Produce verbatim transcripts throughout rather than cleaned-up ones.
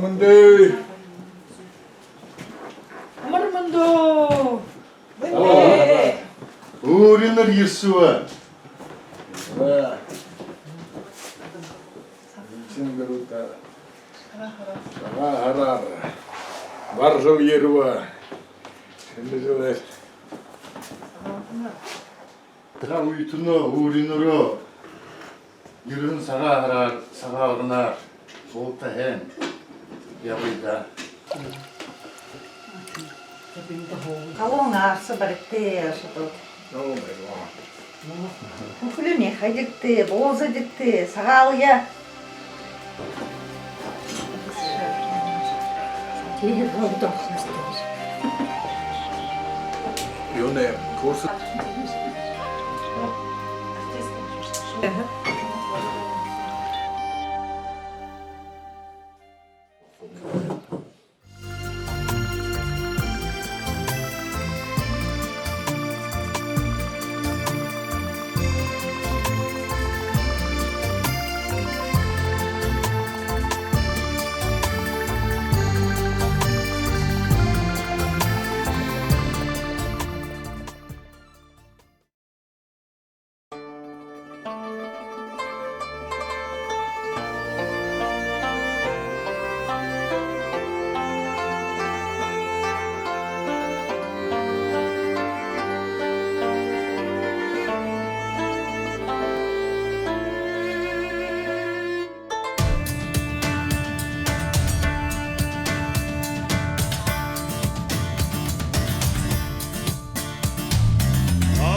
Мэндэ. Амар мэндэ. Мэндэ. Оо. Үри нар ерэшэбэ. Сагаан һараар. Сагаан һараар. Бар жэл ерэбэ. Шэнэ жэлээр. Та үетэнөө, үри нүрөө ерэһэн Сагаан һараар, Сагаалганаар золтой һайн ябая даа. Халуун һараар баригты, ошодо. Хүхэлэмни хадигты, буузадигты, Сагаалгая. Юунэй курс?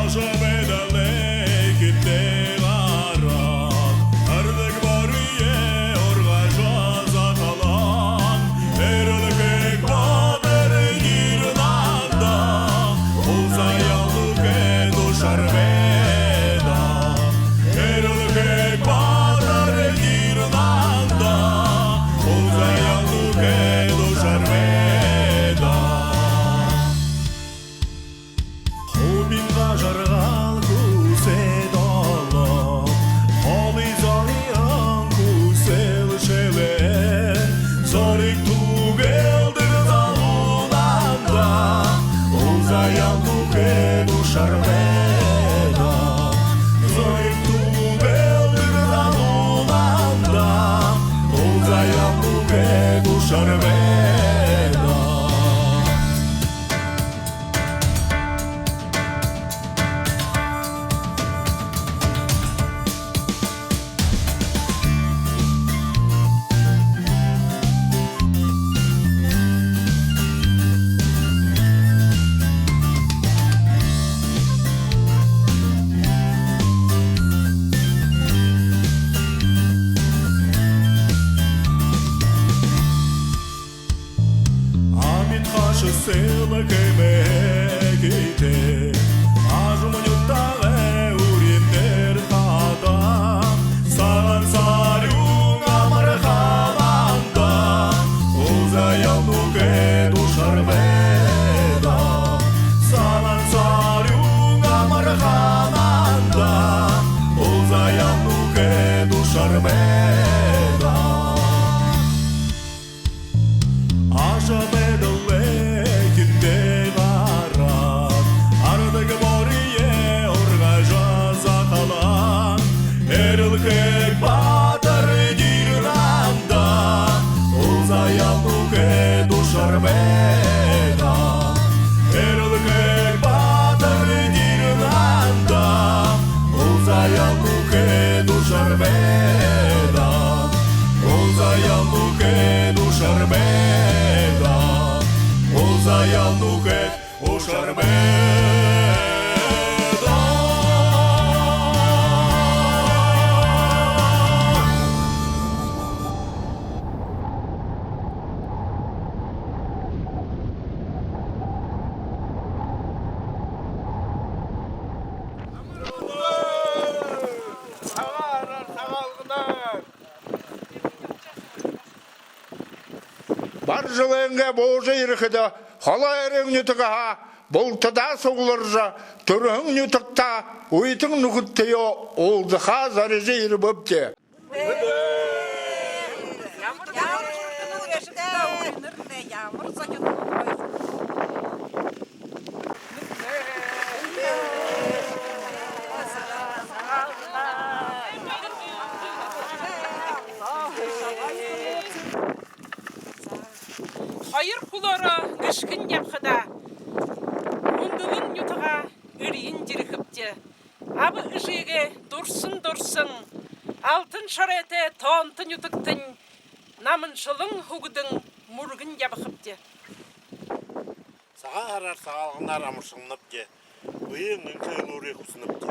Ажабайдалай эхэтэй гараа, ардагбариие ургажа захалан, Эрэлхэг баатар гэрнанда, Улза Яланай душарбайда. Эрэлхэг баатар гэрнанда, Улза Яланай душарбайда. Хубинга жаргал хүсэд олон, холын зорион хүсэл шэлэн, зориг түгэлдэг залуунанда, Улза Яланай душарбайда. Зориг түгэлдэг залуунанда, Улза Яланай душарбайда. Амитхай шэсэл хэмээхитэй, ажам нютагай үреэн дээрэ хадаа, Сагаан сарюун амархананда, Улза Яланай душарбайда. Сагаан сарюун амархананда, Улза Яланай душарбайда. Ажабайдалай эхэтэй гараа, ардагбариие ургажа захалан, Эрэлхэг баатар гэрнанда, Улза Яланай душарбайда. Эрэлхэг баатар гэрнанда, Улза Яланай душарбайда. Улза Яланай душарбайда. Улза Яланай душарбайда. Бар жэлэйнгээ буужа ерэхэдэ, холо эрын нютагһаа бултадаа сугларжа, түрэһэн нютагтаа үетэн нүхэдтэеэ уулзахаа зорижо ерэбэбди. Хоёр хүлөөрөө гэшхэн ябахадаа, хүндэлэн нютагаа эрьен ерэхэбди. Аба эжыгээ дурсан дурсан, алтан шоройтой тоонто нютагтань наманшалан хүгдэн мүргэн ябахабди. Сагаан һараар, Сагаалганаар амаршалнабди. Бэеын энхэ элүүрые хүсэнэбди.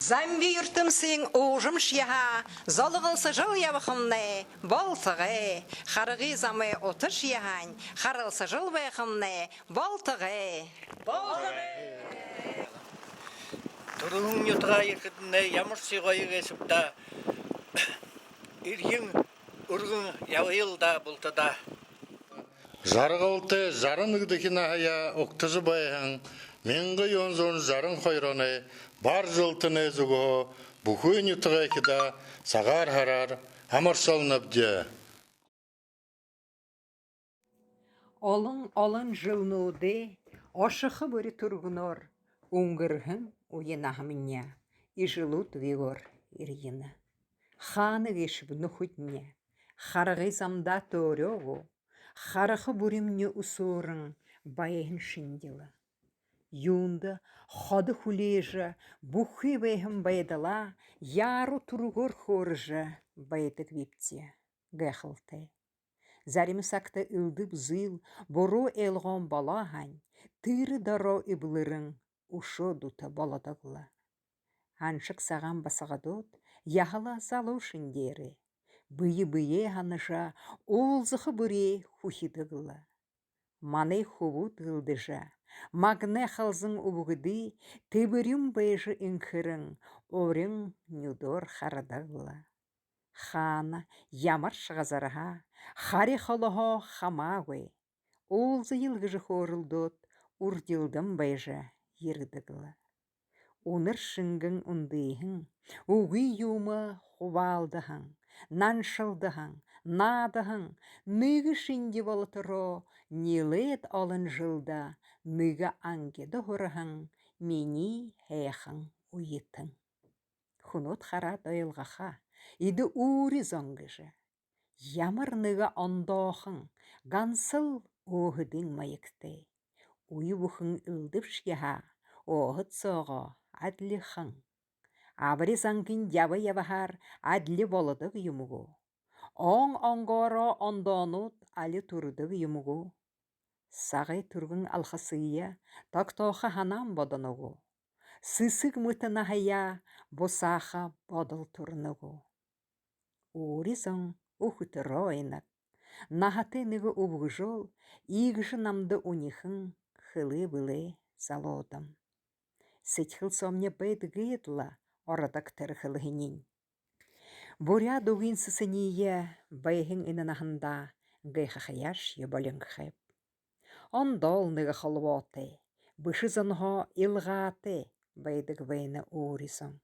Замби юртэмсын уужамшье һаа, золголсожол ябахамнай болтогой. Харгы замай уташье һаань, харалсажал байхамнай болтогой. Болтогой. Түрэһэн нютагаа ерэхэдэмнай ямаршье гоё гээшэб даа. Эрьен үргэн ябаял даа бултадаа. Жаргалтай жаран нэгэдэхи наһаяа угтажа байһан мянга юһэн зуун жаран хоёр оной бар жэлтэнэй зүгһөө бүхы нютагайхидаа Сагаан һараар амаршалнабди. Олон олон жэлнүүдэй ошохо бүри түргэнөөр үнгэрһэн үе наһамни эжэлүүд үеыгөөр эрьенэ. Хаана гээшэб нүхэдни? Харгы замдаа төөрөө гү? Хараха бүримни үсөөрэн байһан шэнги лэ. Юундэ ходо хүлеэжэ, бүхы байһан байдалаа яаруу түргөөр хөөрэжэ байдаг бибди? Гайхалтай. Зарим сагта элдэб зүйл буруу ойлгоон болоо һаань, тэрэ дороо эблэрэн үшөө дүтэ болодог лэ. Аншаг сагаан басагадууд яһала залуу шэнгеэрээ, бэе бэеэ һанажа, уулзаха бүреэ хүхидэг лэ. Манай хүбүүд гэлдэжэ, магнай халзан үбгэдые тэбэрин байжа энхэрэн, урин нюдөөр харадаг лэ. Хаана, ямаршье газарһаа, хари холоһоо хамаагүй, уулзаял гэжэ хөөрэлдөөд, үрдилдэн байжа ерэдэг лэ. Үнэр шэнгэн үндыһэн, үгы юумэ хубаалдаһан, наншалдаһан, наадаһан, нэгэ шэнги болотороо нилээд олон жэлдэ нэгэ ангида һураһан минии һайхан үетэн. Хүнүүд хараад ойлгохо, эдэ үүри зон гэжэ. Ямар нэгэ ондоохон, гансал өөһэдын маягтай. Үе бүхэн элдэбшье һаа, өөһэд соогоо адлихан. Абари зангинь ябаа ябаһаар адли болодог юм гү? Он онгоороо ондоонууд али түрэдэг юм гү? Сагай түргэн алхасые тогтоохо һанаан бодоно гү? Сэсэг мэтэ наһаяа бусааха бодол түрэнэ гү? Үүри зон үхэтэрөө инаг. Наһатай нэгэ үбгэжөөл иигэжэ намда үнихэнь хэлээ бэлэй залуудам. Сэдьхэл соомни байдаг гээд лэ ородог тэрэ хэлэһэниинь. Буряад үгын сэсэниие байһан энэ наһандаа гайхахаяашье болинхойб. Ондоол нэгэ холбоотой, бэшэ зонһоо илгаатай байдаг байна үүри зон.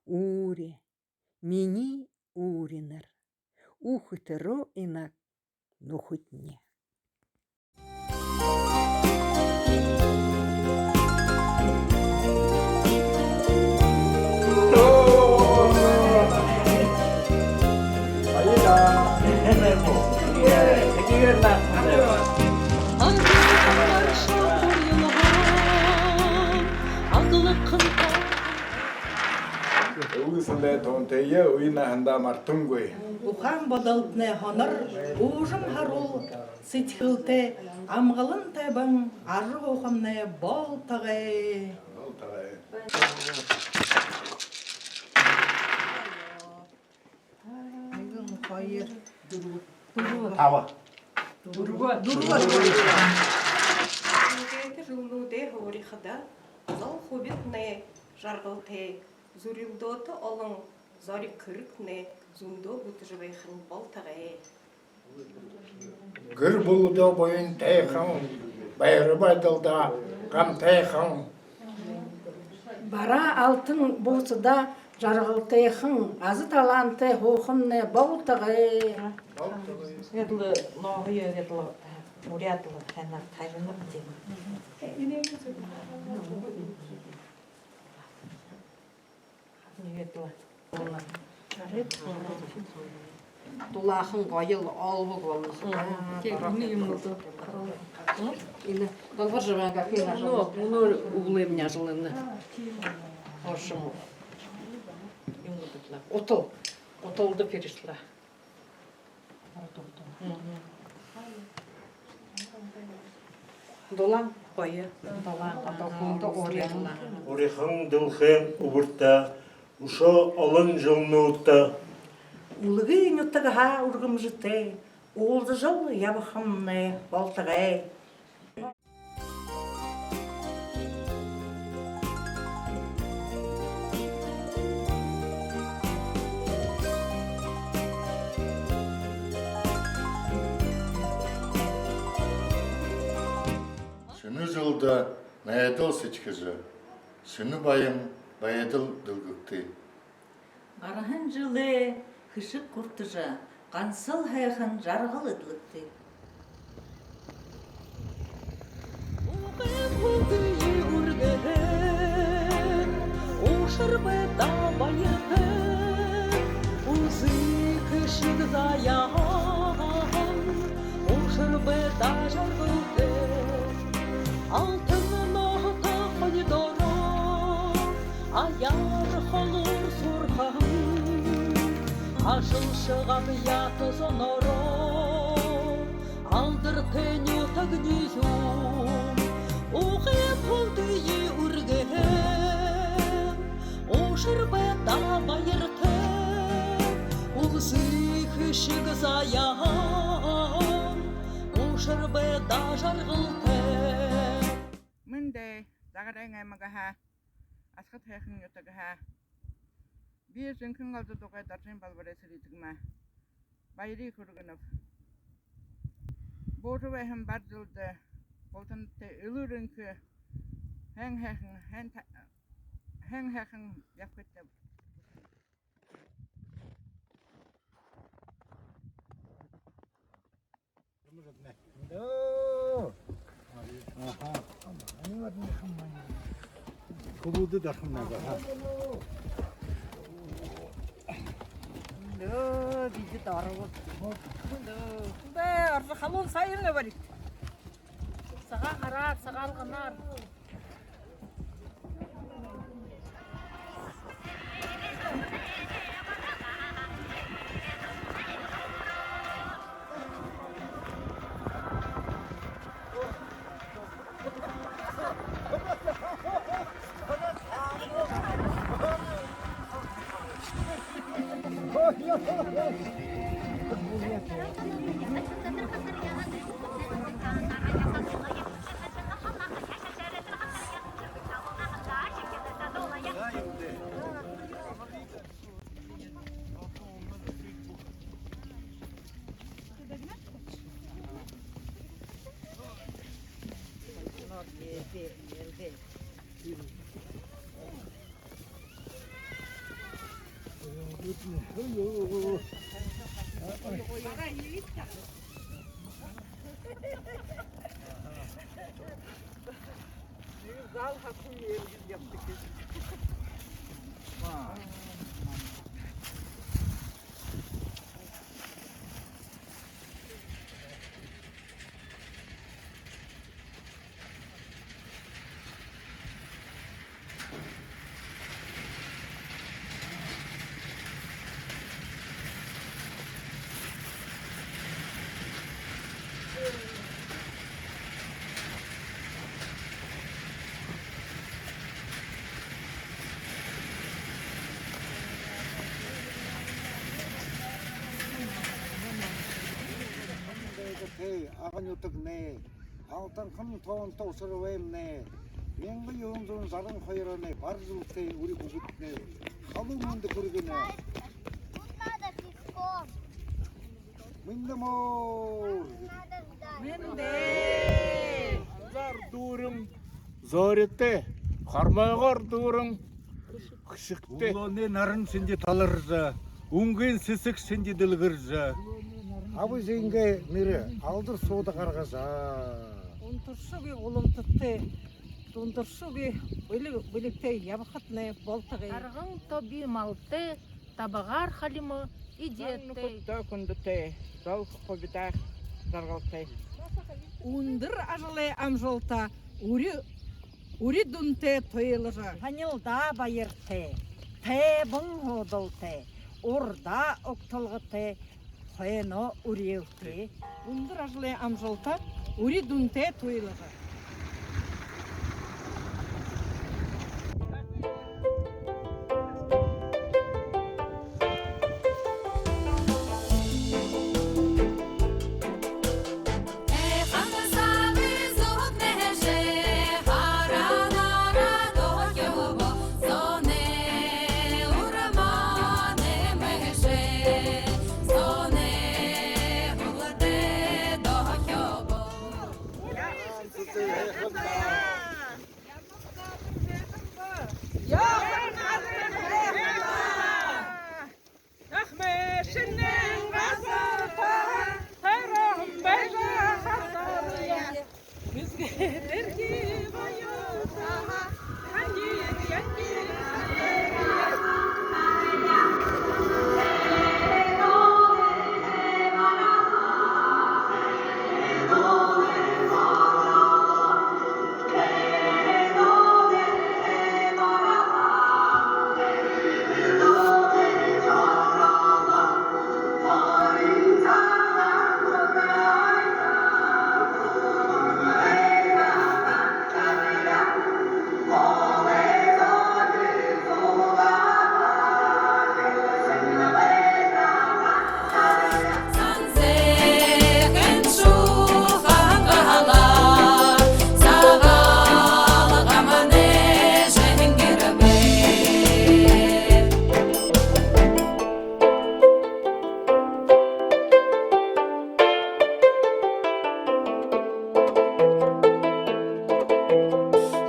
Үүри, минии үүринэр, үхэтэрөө инаг нүхэдни. Үгы сандаа тоонтойе үе наһандаа мартангүй. Ухаан бодолтнай һонор, уужам һаруул сэдьхэлтэй, амгалан тайбан ажаһуухамнай болтогой. Болтогой. Нэгэн, хоёр, дүрбэ. Таба. Дүрбэ. Дүрбэ. Үнэтэй жэлнүүдээ һуурихада, зол хубитнай жаргалтай, зүрилдөөтэ олон зориг хэрэгтнай зөндөө бүтэжэ байхань болтогой. Гэр бүлэдөө буянтайхан, байра байдалдаа гамтайхан. Бараа алтан буусадаа Жаргалтайхан, аза талаантай һуухамнай болтогой. Эдлэ нооһоёо, эдлэ буряадаар танаар табинабди. Эдлэ. Дулаахан гоёл олбог болоно. Мгм. Тиигээд энэ юумэнүүдые харуулаа. Энэ долгор жабаан гахин ажал. Мүнөө, мүнөө үглөөнэй ажал энэ. Оршом. Юумэнүүдые. Утал. Уталда перешла. Мгм. Дулаан гоё. Дулаан одоо хүндэ урян. Урихан дэлхэйн үбэртэ үшөө олон жэлнүүдтэ үлгы нютагһаа үргэмжэтэй уулзажал ябахамнай болтогой. Шэнэ жэлдэ найдал сэдьхэжэ, шэнэ баян байдал дэлгэгты. Гараһан жэлэй хэшэг хүртэжэ, гансал һайхан жаргал эдлэгты. Угын хүлдые үргэһэн, ушар байдаа баяртай, үзы хэшэг заяаһан, ушар байдаа жаргалтай. Алтан нооһотой хонидоороо аяар холуур суурхаһан, ажалшагад яата зоноороо алдартай нютагни юм. Угын хүлдые үргэһэн, ушар байдаа баяртай, үзы хэшэг заяаһан, ушар байдаа жаргалтай. Мэндэ, Загарайн аймагһаа, Асхад һайхан нютагһаа. Би Зэнкэн-Олзо дугай Доржын Балбарай Сэритэгмаа. Баярые хүргэнэб. Буужа байһан бар жэлдэ бултандатнай элүүр энхэ, һайн һайхан, һайн та-, һайн һайхан ябахыт даа. Дөө. Аха. Хүбүүдэ дархан надаа, аха. Дөө, бидэ дарабад. Дөө. Бэ, арза халуун саяын бари. Сагаан һараар, Сагаалганаар. Зал хатан ерээд ябдаг. Тээ, Ага нютагнай. Алтанхан тоонто Усарбаймнай. Мянга юһэн зуун жаран хоёр оной бар жэлтэй үри хүүгэдтнай халуун мэндэ хүргэнэ. Мэндэ муур! Мэндэ! Зар дүүрэн зоритой, хормойгоор дүүрэн Шэгтэй. Үглөөнэй наран шэнги таларжа, үнгын сэсэг шэнги дэлгэржэ, аба эжынгээ нэрэ алдар суута гаргажа. Унтаршагүй гуламтатай, дундаршагүй бэлиг, бэлигтэй ябахатнай болтогой. Арган тоби малтай, табагаар халима эдеэтэй. Нүхэдтөө хүндэтэй, зол хубитай, жаргалтай. Үндэр ажалай амжалта, үри, үри дүнтэй туйлажа. Һанилдаа баяртай, тайбан һуудалтай, урдаа угталгатай, хойноо үреэлтэй. Үндэр ажалай амжалта, үри дүнтэй туйлажа.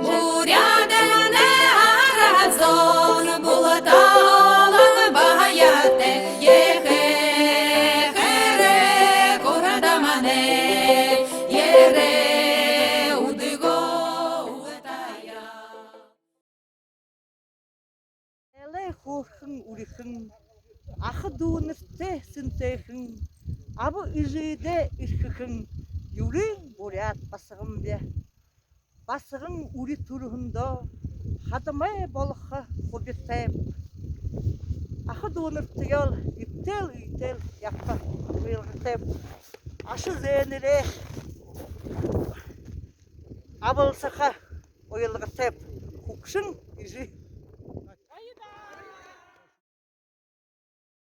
Буряадай арад зон булталан баяртай, ехэ хэрэг урда манай ерээ үдэгөө утаяа. Элэй хөөрхэн үрихэн, аха дүүнэртээ сэнтэйхэн, аба эжыдээ эрхэхэн юрын буряад басаганби. Басаган үри түрэһэндөө хадамай болохо хубитайб. Аха дүүнэртэеэл эбтэйл эетэйл ябаха уялгатайб. Аша зээнэрээ абалсаха уялгатайб. Хүгшэн эжы.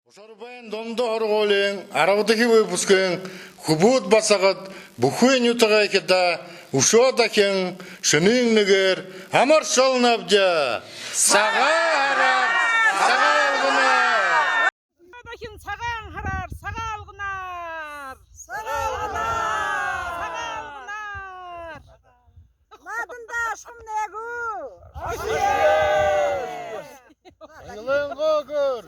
Ушарбайн дунда һургуулиин арбадахи выпускын хүбүүд басагад бүхы нютагайхида үшөө дахин шэнын нэгээр амаршалнабди. Сагаан һараар, Сагаалганаар! Үшөө дахин Сагаан һараар, Сагаалганаар! Сагаалганаар! Сагаалганаар! Наадандаа ошохомнай гү? Ошоё! Айлангаагүйгөөр!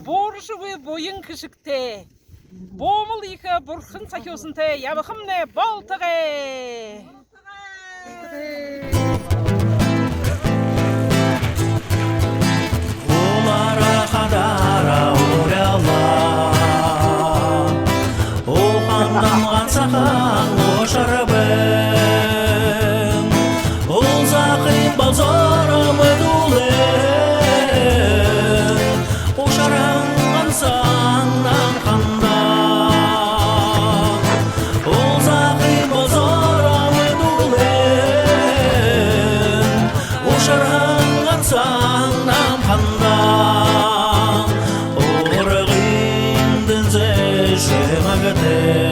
Бууршагүй буян хэшэгтэй, буумал ехэ бурхан сахюусантай ябахамнай болтогой. Улаараа хадаараа уряалаа, ухаандаа ганса хан Ушарбайн. Улзаахын болзоороо мэдүүлээ, Ушарһан ганса намхандаа. Улзаахын болзоороо мэдүүлээ, Ушарһан ганса намхандаа. Ургын дэнзэ шэмэгтэй,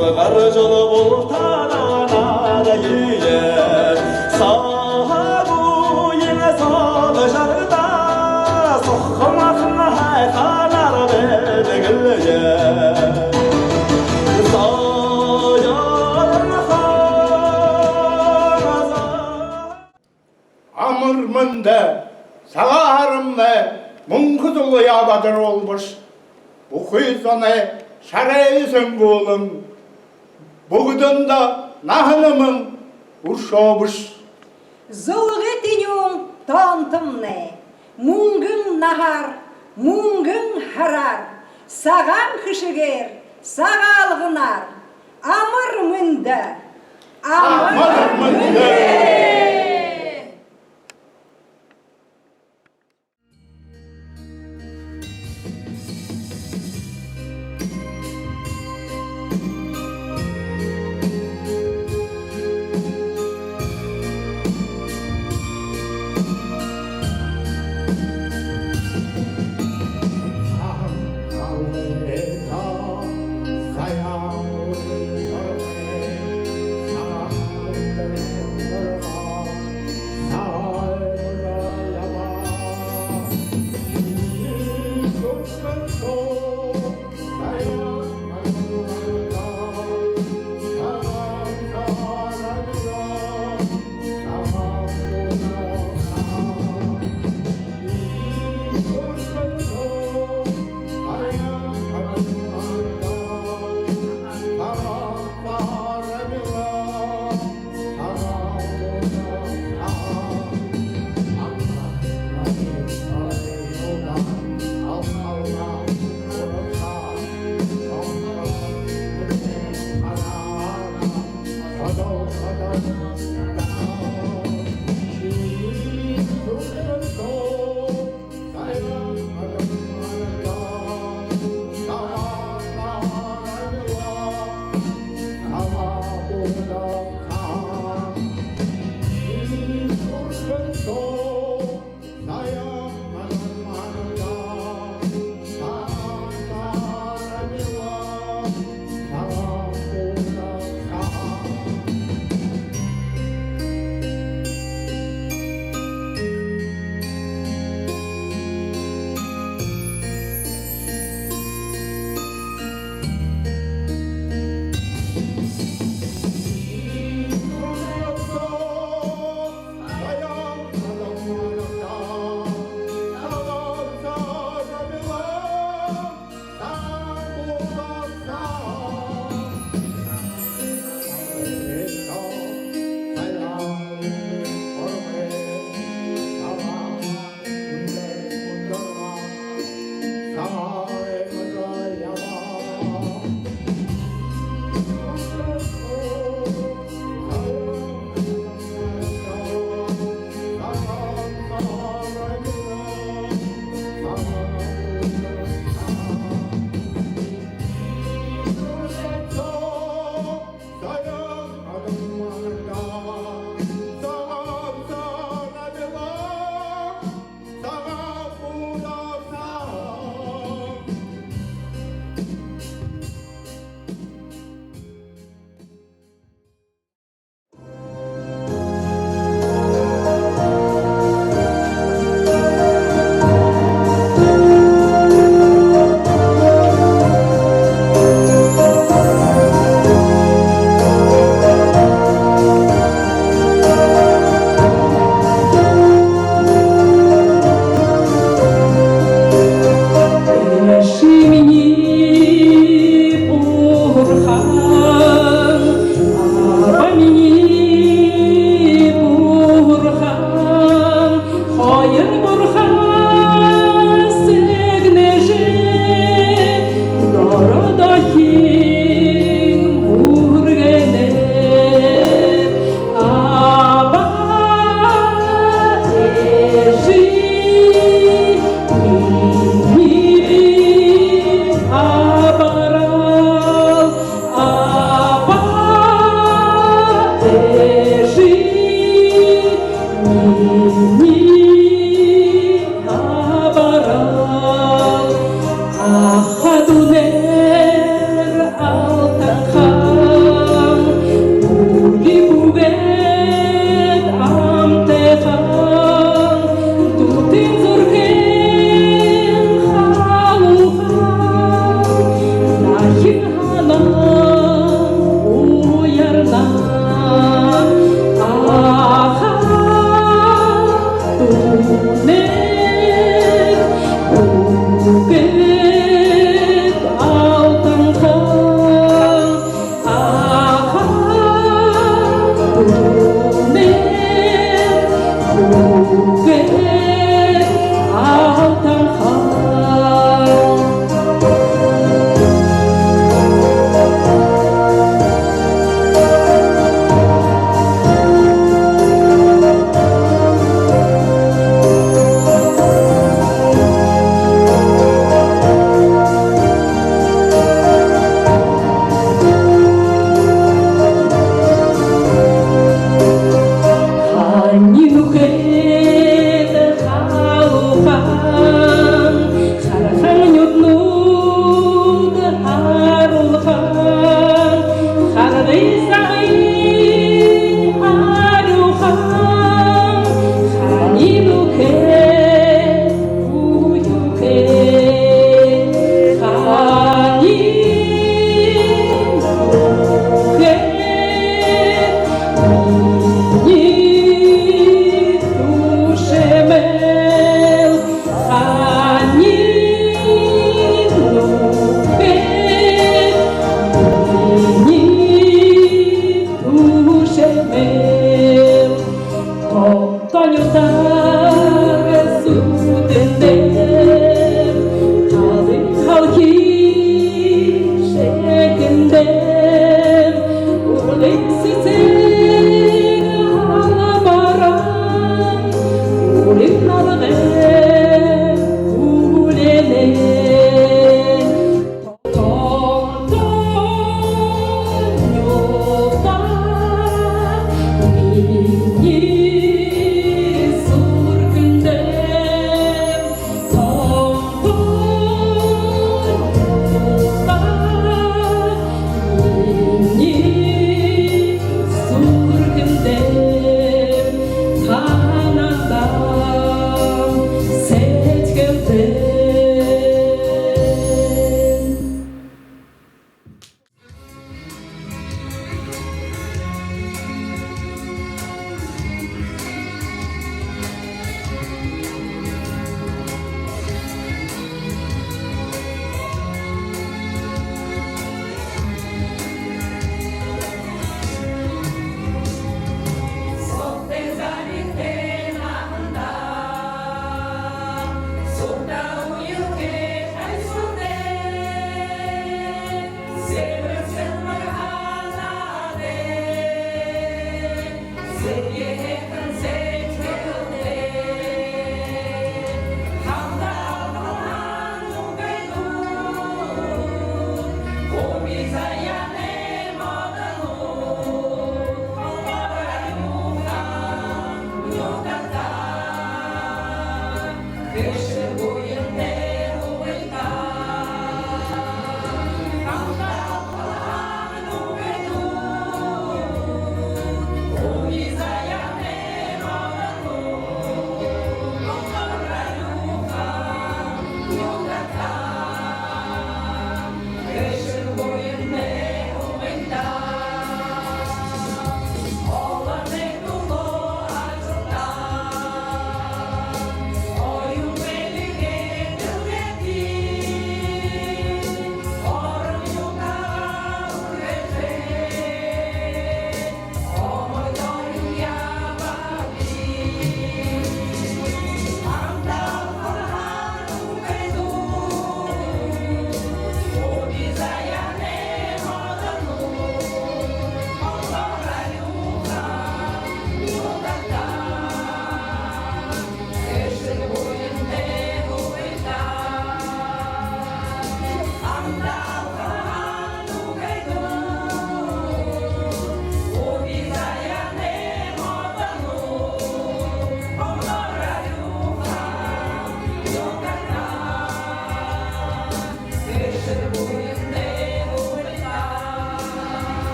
Гаржал бултанаа наадая, сагаан үеын сагаан жаргалда сохомохон һайханаар байдаг лэ. Саяхан хаза. Амар мэндэ, Сагаан һарамнай мүнхэ зулаяа бадаруулбаш, бүхы зоной шарайе сэнгүүлэн, бүгэдэндэ наһанаймнай үршөөбэш. Зүлгэ тэнюун тоонтомнай мүнгэн наһаар, мүнгэн һараар, сагаан хэшэгээр, Сагаалганаар. Амар мэндэ! Амар мэндэ!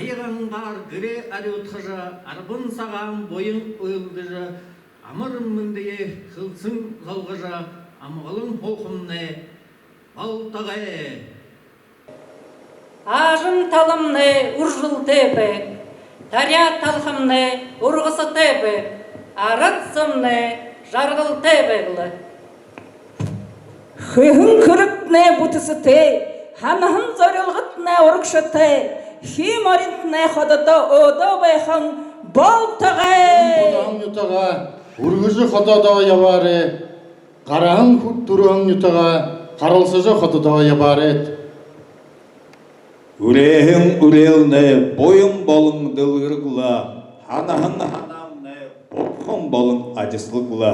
Ая гангаар гэрээ арюудхажа, арбан сагаан буян үйлэдэжэ, амар мэндые хэлсэжэ, золгожо, амгалан һуухамнай болтогой. Аажам таламнай үржэлтэй байг, таряа талхамнай ургасатай байг, арад зомнай жаргалтай байг лэ. Хэһэн хэрэгтнай бүтэсэтэй, һанаһан зорилготнай урагшатай, хии моринтнай хододоо өөдөө байһан болтогой. Хүндэ нютагаа үргэжэ хододоо ябаарай, гараһан хү-, түрэһэн нютагаа харалсажа хододоо ябаарайт. Үреэһэн үреэлнай буян болон дэлгэрэг лэ, һанаһан һанаамнай бурхан болон адислаг лэ.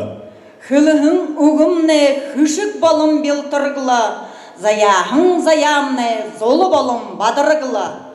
Хэлэһэн үгэмнай хэшэг болон бялтараг лэ, заяаһан заяамнай зула болон бадараг лэ.